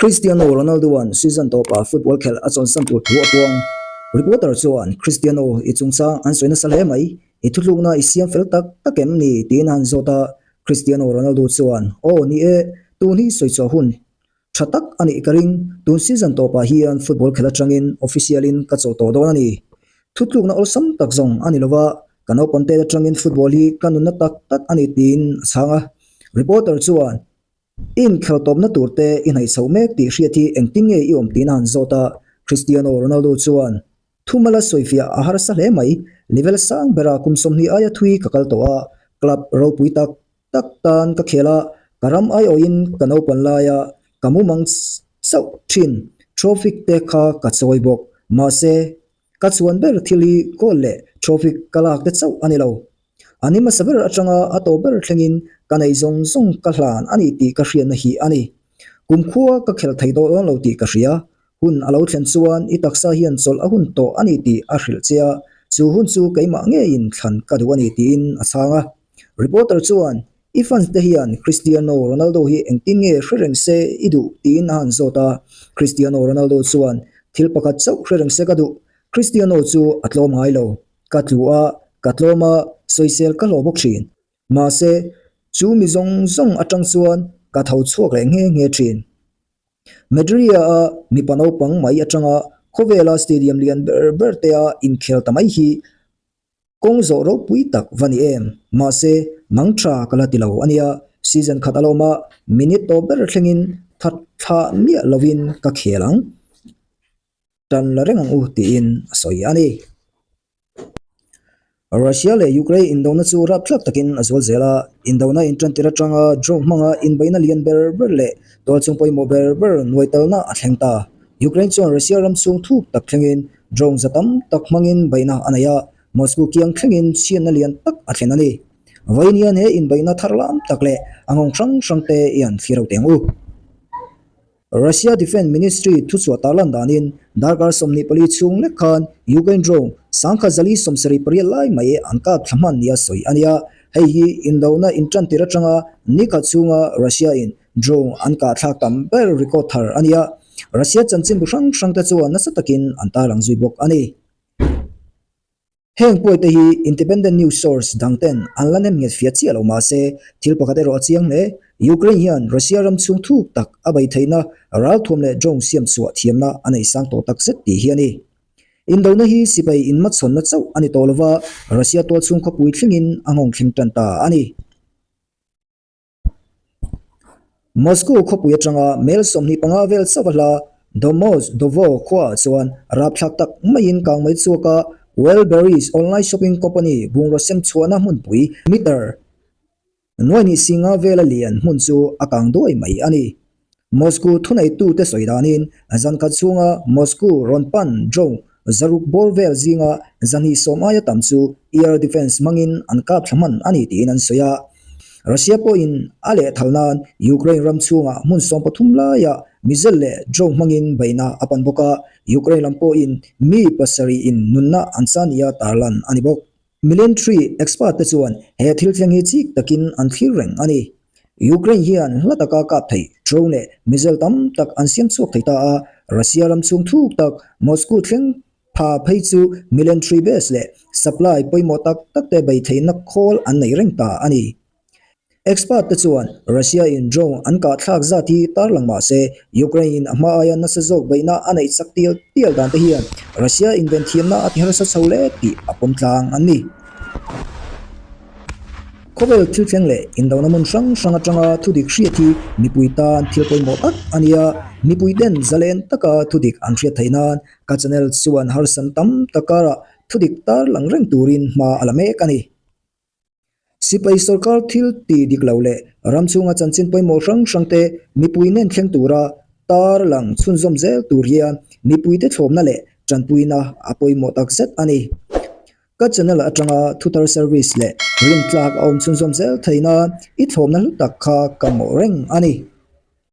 Cristiano Ronaldo-a'n season tawpah football khelh a chawnsan tur thu a puang. Reporter chuan, Cristiano, i chungchang an sawi nasa hle mai. I thutlukna i siam fel tak tak em ni? tiin a han zawt a. Cristiano Ronaldo chuan, Aw, ni e, tun hi sawi chhuah hun tha tak a nih ka ring. Tun season tawpah hian football khelh atangin official-in ka chawl tawh dawn a ni. Thutlukna awlsam tak zawng a ni lo va, ka naupang tet atangin football hi ka nunna tak tak a ni tiin a chhang a. Reporter chuan, I inkhel tawpna tur te i hnaih chho mek tih hriat hi engtin nge i awm tiin a han zawt a, Cristiano Ronaldo chuan, Thumala sawifiah a harsa hle mai, level sang bera kum 20 aia thui ka kal tawh a, club ropui tak tak tan ka khel a, ka ram aiawhin ka naupan laia ka mumang chauh thin trophy te kha ka chawi bawk, mahse ka chuan ber thil hi goal leh trophy ka lak te chauh a ni lo. A ni hmasa ber atanga a tawp ber thlengin ka neih zawng zawng ka hlan a ni tih ka hriatna hi a ni. Kumkhua ka khelh thei tawh dawn lo tih ka hria. Hun a lo thlen chuan i taksa hian chawlh a hun tawh a ni tih a hrilh che a, chu hun chu keimah ngeiin thlan ka duh a ni tiin a chhang a. Reporter chuan, I fans te hian Cristiano Ronaldo hi engtin nge hre reng se i duh? tiin a han zawt a. Cristiano Ronaldo chuan, Thil pakhat chauh hre reng se ka duh. Cristiano chu a tlawm ngai lo. Ka tlu a, ka tlawm a, sawisel ka hlawh bawk thin. Mahse, chu mi zawng zawng atang chuan ka tho chhuak leh nghe nghe thin. Madria-a mipa naupang mai atanga khawvela stadium lian ber ber te a inkhel ta mai hi kawng zawh ropui tak va ni em. Mahse, mang tha ka la ti lo a nia, season khat a la awm a, minute tawp ber thlengin that thlah miah lovin ka khel ang. Tan la reng ang u tiin a sawi a ni. Russia leh Ukraine indona chu rapthlak takin a zual zel a, indona intantir atanga drone hmanga inbeihna lian ber ber leh tualchhung pawimawh ber ber nuaitalna a thleng ta. Ukraine chuan Russia ram chhung thuk tak thlengin drone za tam tak hmangin beihna a nei a, Moscow kiang thlengin chhiatna lian tak a thlen a ni. Vawiin hian he inbeihna thar lam tak leh a nghawng hrang hrang te i han thlir ho teh ang u. Russia Defence Ministry thuchhuah tarlan danin darkar 24 chhung lek khan Ukraine drone 1078 lai mai an kap thla hman nia sawi a ni a, hei hi indona intantir atanga ni khat chhunga Russia-in drone an kah thlak tam ber record thar a ni a, Russia chanchinbu hrang hrang te chuan nasa takin an tarlang zui bawk a ni. Heng pawite hi independent news source dang ten an la nem nghet fiah chiah lo mah se, thil pakhat erawh a chiang hle. Ukraine hian Russia ram chhung thuk tak a bei theihna ralthuam leh drone siam chhuah thiamna a nei sang tawh tak zet tih hi a ni. Indona hi sipai inhmachhawnna chauh a ni tawh lova, Russia tualchhung khawpui thlengin a nghawng thleng tan ta a ni. Moscow khawpui atanga mel 25 vel chauh a hla Domozdovo khuaah chuan rapthlak tak maiin kangmei chhuak a, Wildberries online shopping company bungraw sem chhuahna hmunpui meter nuaihnih singa vela lian hmun chu a kang duai mai a ni. Moscow thuneitute sawi danin zan khat chhunga Moscow rawn pan drone zaruk bawr vel zinga zahnih sawm aia tam chu air defence hmangin an kap thla hman a ni tiin an sawi a. Russia pawhin a lehthal nan Ukraine ram chhungah hmun 13 laiah missile leh drone hmangin beihna a pan bawk a, Ukraine lam pawhin mi pasarih in nunna an chan nia tarlan a ni bawk. Military expert te chuan he thil thleng hi chik takin an thlir reng a ni. Ukraine hian hla taka kap thei drone leh missile tam tak an siam chhuak thei ta a, Russia ram chhung thuk tak Moscow thleng pha phei chu military base leh supply pawimawh tak tak te bei theihna khawl an nei reng ta a ni. Expert te chuan Russia in drone an kah thlak zat hi tarlang mah se, Ukraine in a hma aia nasa zawk beihna a neih chak tial tial dan te hian Russia inven thiamna a ti harsa chho hle tih a pawm tlang an ni. Khawvel thil thleng leh indona hmun hrang hrang atanga thudik hriat hi mipui tan thil pawimawh tak a ni a, mipui ten zalen taka thudik an hriat theih nan ka channel chuan harsan tam tak karah thudik tarlang reng turin hma a la mek a ni. Sipai sorkar thil ti dik lo leh ram chhunga chanchin pawimawh hrang hrang te mipui nen thleng tura tar lang chhunzawm zel tur hian mipuite thlawmna leh tanpuina a pawimawh tak zet a ni. Ka channel atanga thuthar service leh rintlak a awm chhunzawm zel theih nan i thlawmna hlu tak kha ka mawh reng a ni.